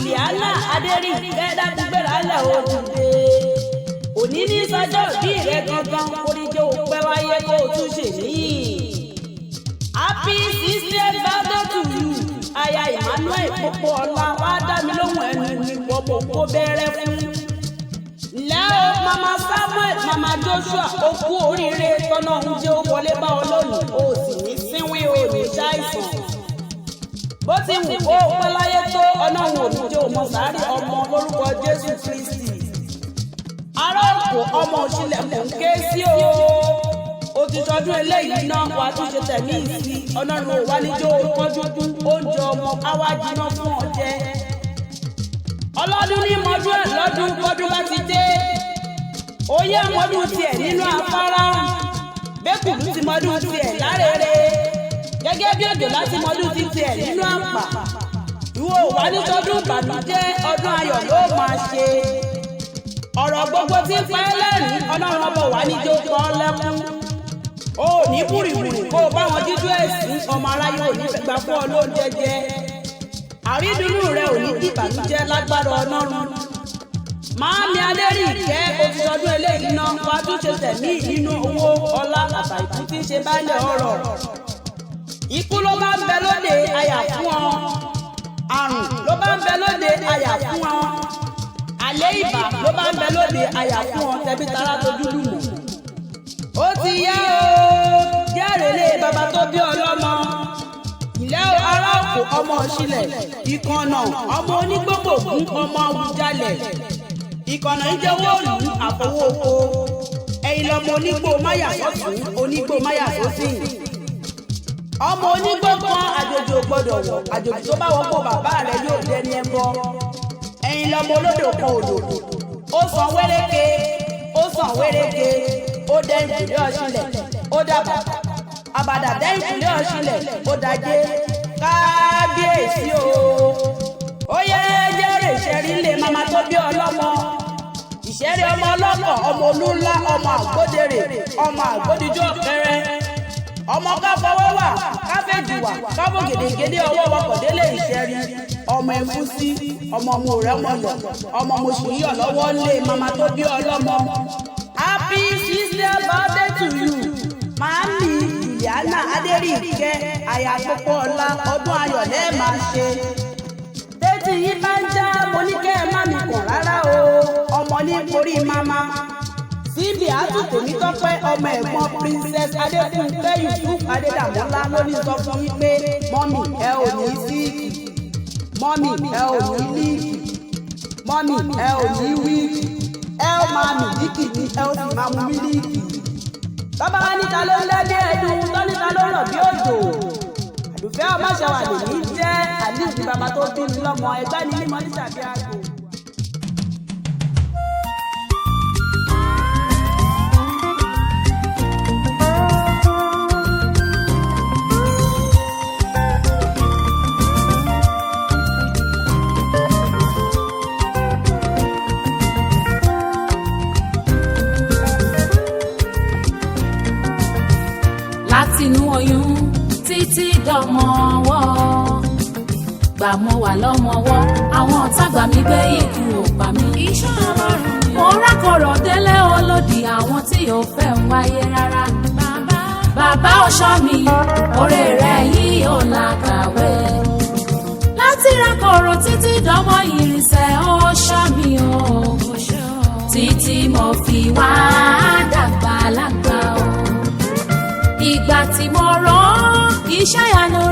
Juliana Adéríkẹ́, dákúgbéra lẹ̀, ó dìde. Òní ní sọjọ́ bí rẹ gangan, oríjẹ́ òpẹ́ wáyé kó o tún ṣe míì. Happy 60th birthday to you, aya Emmanuel Pópóọlá. Wá dá mi lóhùn, ẹnu mi wọ́n mo kó bẹ́rẹ́ fún. Ǹlẹ́ o, Mama Samuel, Mama Joshua, ó kú oríire tọ́nà oúnjẹ, ó wọlé bá ọ lónìí, o sì ní sínwín, o ní ṣàìsàn. Bó ti wù kó o pẹ́ láyé tó, Ọlọ́run ò ní jẹ́ o mọ sáré ọmọ lórúkọ Jésù Kristi. Ará òkò, ọmọ òṣìlẹ̀, mò ń ké sí o. O ti sọdún eléyìí náà, wàá tún ṣe tẹ̀mí ìsí. Ọlọ́run ò wá níjó o kánjú, oúnjẹ ọmọ áwá jiná fún ọ jẹ. Ọlọ́dún ní mọ́dún ẹ̀ lọ́dún bọ́dún bá ti dé. Oyè mọ́dún tiẹ̀ nínú afárá, bẹ́kùlù ti mọ́dún tiẹ̀ lárèrè, gẹ́gẹ́ bí òjò láti mọ́dún ti tiẹ̀ nínú àpà. Ìwọ wà ní sọdún ìbànújẹ́, ọdún ayọ̀ ló máa ṣe. Ọ̀rọ̀ gbogbo tí ń pa ẹ́ lẹ́rìn, Ọlọ́run ọbọ̀ wà níjó pa ọ́ lẹ́kún. O ò ní búrìbùrì kó o bá wọn jíjú ẹ̀sìn. Ọmọ aráyé ò ní gbà fún ọ lóúnjẹ jẹ. Àrídùnnú rẹ ò ní dìbànújẹ́ lágbára Ọlọ́run. Máàmí Adéríkẹ́, o ti sọdún eléyìí náà, wàá tún ṣe tẹ̀mí nínú owó, ọlá, àtàìkú tí ń ṣe báyìí ọ̀rọ̀. Ikú ló bá ń bẹ lóde, àyà fún ọ. Àrùn ló bá ń bẹ lóde, àyà fún ọ. Àlẹ́ ìbà ló bá ń bẹ lóde, àyà fún ọ. Tẹbí tará tójú lùmọ̀. Ó ti yá o, jẹ́rèlé bàbá tó bí ọlọ́mọ. Ìlẹ́ o, ará òkò, ọmọ òṣìlẹ̀, ìkànnà ọmọ onígbògbògún, ọmọ Awùjalẹ̀. Ìkànnà ń jẹ́wọ́ òlù àfọwọ́ oko. Ẹ̀yin lọmọ onígbò máyà sọ́tún, onígbò máyà sósì. Ọmọ onígbò kan àjòjì ò gbọdọ̀ wọ̀, àjòjì tó bá wọ́pọ̀ bàbá rẹ̀ yóò dẹni ẹbọ. Ẹ̀yin lọmọ olódò kan odò. Ó sàn wéréke, ó sàn wéréke, ó dẹ́ ìkùlé ọ̀ṣinlẹ̀, ó dàbà. Àbàdà dẹ́ ìkùlé ọ̀ṣinlẹ̀, ó dajé. Kábíyèsí o. Ó yẹ jẹ́rè ìṣẹ́rí lé mama tó bí ọlọ́mọ. Ìṣẹ́rí ọmọ ọlọ́kọ̀, ọmọ olúńlá, ọmọ àgbódèrè, ọmọ àgbódìjọ́ ọ̀kẹ́rẹ́. Ọmọ ká fọwọ́ wà, ká fèjì wà, ká bò gèdègèdè ọwọ́ wọkọ̀ délé ìṣẹ́rí. Ọmọ ẹ̀fúsí, ọmọ mo rẹ̀ mọ̀ yọ̀, ọmọ mo sì ń yọ̀ lọ́wọ́ lé mama tó bí ọlọ́mọ. Happy 60th birthday to you, Màámi Juliana Adéríkẹ́, aya Pópóọlá. Ọdún ayọ̀ lẹ́ẹ̀ máa ṣe. Tẹ́tí yín bá ń já, mo ní kẹ́ ẹ má mi kàn rárá o. Ọmọ ní orí mama. Síbi àtúntò ní tọ́pẹ́, ọmọ ẹ̀gbọ́n Princess Adéfúnkẹ́ Yusuf Adédàmọ́lá ló ní sọ fún yín pé, mummy, ẹ ò ní sick, mummy, ẹ ò ní leak, mummy, ẹ ò ní weak, ẹ ó máa mílíkì ní, ẹ ó sì máa mu mílíkì. Bàbá wa níta ló ń lẹ́bí ẹ̀dùn tó níta ló rọ̀ bí òjò. Àdùfẹ́ ọmọṣẹ́wà lèmi jẹ́. Àlíù ní bàbá tó bí mi lọ́mọ. Ẹgbẹ́ ni mímọ́ ní sàbí àgbò. Látinú oyún títí dọmọ ọwọ́, gbà mo wà lọ́mọwọ́, àwọn ọ̀tá gbà mí gbé, ikú ò pa mí. Mo rákọ̀rọ̀ délé olódì, àwọn tí yóò fẹ́ ń wáyé rárá. Bàbá ọ̀ṣọ́ mi, oore rẹ̀ yìí ò làkàwé. Láti rákọ̀rọ̀ títí dọmọ ìrìnsẹ̀, ọ̀ṣọ́ mi o. Títí mo fi wá dàgbà lágbà o. Ìgbà tí mo rán iṣẹ́ ìyanu.